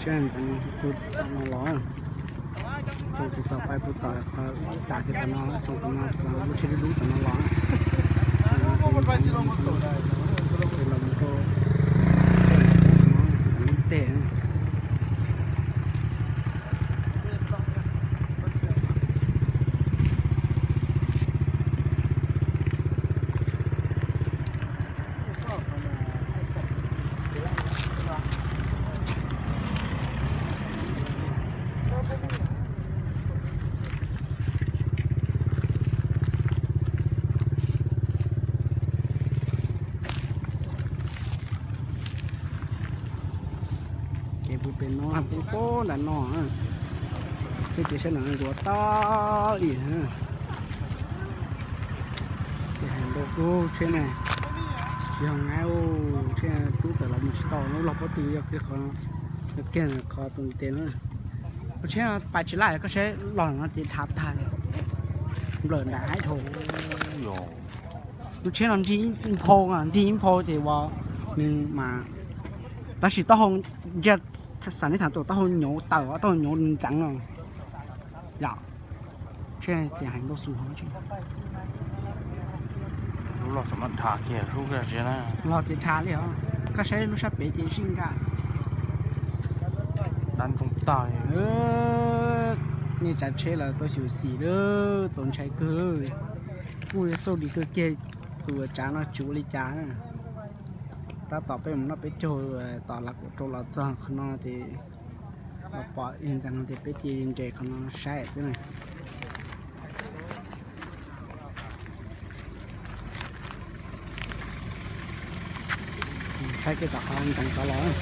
Tsheb ntxeev puag tom no los, tsoo tus xav pais puag tom qhov dam kiag tom no, tsoo tom no, lub tsheb dub dub tom no los. Ntxeev ib teg. Ces puag pem no poob poob ntawm no, peb ces sab no ntuav tag li. Xim heev npaum kub tsheb ne, tsis yog nab, tsheb tub tawm los mus tsis tau, lub log pob tw yog kiag qhov, yog kiag qhov tus ntiv tes no. Tus tsheb no pais tsis laj, koj saib los no ces dhav tag li, nplawm nram haib dhau. Tus tsheb no nrig ib nphau, nrig ib nphau ces uas nws mas, tab sis taub hau, ntiaj xam li tham tus taub hau nyuv tawm, taub hau nyuv ntxeev no. Yom, tsheb xim heev npaum xu hov tsheb. Lub log txawm muab dhav kiag, lub kiag tsis na. Los ces dhav li os, koj saib lub sab pem ces zij nkaj. Dab ntxoog tag li. Nej tsav tsheb los tuaj xyuam xim lawm, txaus ntshai kawg. Kuj yuav xauj dim kawg kiag, tus tsav no tsis ua li cas. Tab tom peb mus noj peb caug tom Lav Kaum Rau los txog qhov no ces los pom ntxeev no ces peb cia li nres qhov no saib xwb na. Saib kiag tom qhov ntxeev tod los.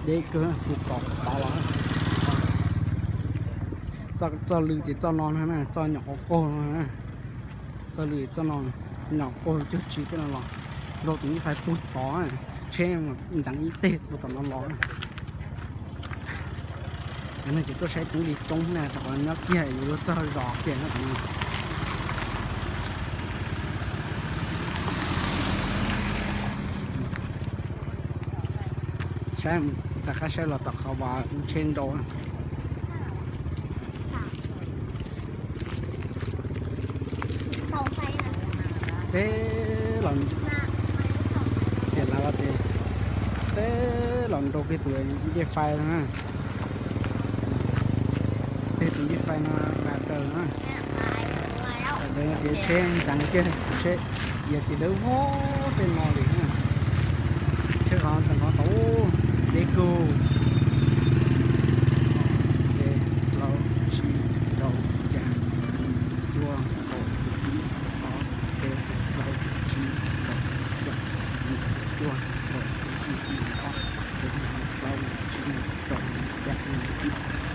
Deb kawg, puag tom tod los. Txoj lw ces txoj no na, txoj nyom qaug qaug no na. Txoj lw txoj no, nyom qaug cuag tsi tej no los, nrau tus ncej fais puag tod, tsheb ntxeev ib teg puag tom no los. Cov neeg ces tuaj saib coob li coob na, rau qhov nyob kiag yuav luag txog zos kiag no. Saib, rov qab saib los tom qhov uas tsheb nrau. Teb los, xiam lav los ces teb los nrau kiag tus ncej fais no na. Teg tus ncej fais no na taws na. Tam ntawd ces tsheb ntxeev kiag, tsheb iav ces dawb vog tej no li na. Tsheb qhov ntxeev qhov tau deb kawg. Peb, plaub, tsib, rau, xya, yim, cuaj, kaum, ib, ob, peb, plaub, tsib, rau, xya, yim, cuaj, kaum, ib, ob, peb, plaub, tsib, rau, xya, yim,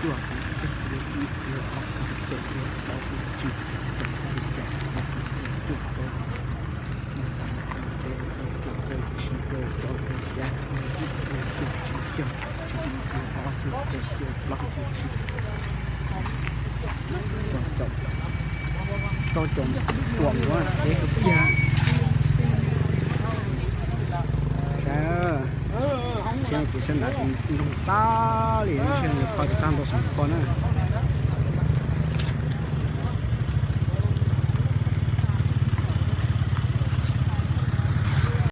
cuaj, kaum, ib, ob, peb, plaub, tsib, rau, xya, yim, cuaj, kaum, Rau caum tuam ua deb kawg kiag. Saib, tsheb kuv sab nrad nroog tag li, tsheb nws kho tsis tag nrau xeem kho na.